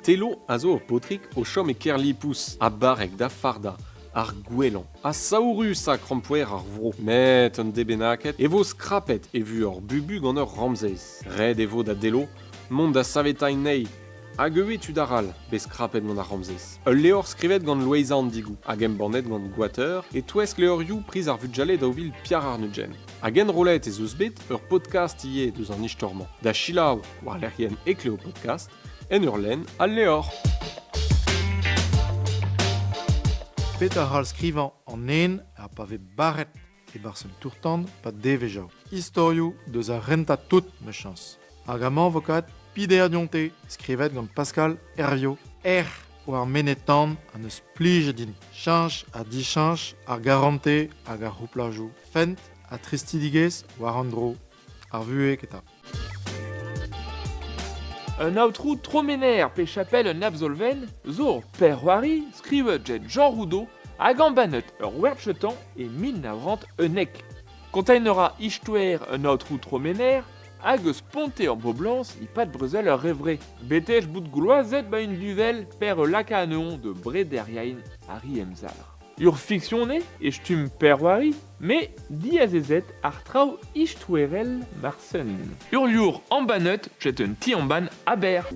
Telo a zo ur paotrig o chom e Kerlipous ha barrek da fardañ ar gwellañ ha saourusañ krampouezh ar vro. Met un deiz bennaket e vo skrapet e vuoc'h Bubu gant ur ramzez. Ret e vo da Delo mont da saveteiñ anezhi hag ivez tud arall bet skrapet gant ar ramzez. Ul levr skrivet gant Loeiza an Digou hag embannet gant Goater e-touesk levrioù Priz ar Vugale 2024. Hag enrollet ez eus bet ur podkast ivez deus an istor-mañ. Da selaou war lec'hienn Ekleo Podcast en ur lenn al levr. Petra c'hall skrivañ an nen ha pa vez barret e-barzh un tour-tan pa devezh Istorioù deus ar rentañ tout, mechañs. Hag amañ vo kavet Pider dionte, skrivet gant Pascal Hervio. Erc'h war Menez-Tan ha n'eus plijet din. Cheñch ha dicheñch ar garante hag ar c'houplajoù. Fent ha tristidigezh war an dro. Ar vuhez eta. Un aotrou Tromener pe chapel un absolvenn zo ur pec'hoari skrivet get Jean Roudaut hag embannet ur werz-chetan e 1911. Kontañ a ra istoer un aotrou Tromener hag eus ponte ur boblañs e-pad brezel ur revre. Betek bout gloazet ba un duvell per laka anezhoñ de brederiain ar emzalc'h. Ur fiksion eo e stumm perc'hoari, met diazezet àr traoù istoerel marsen. Ur liour embannet get un ti-embann aber.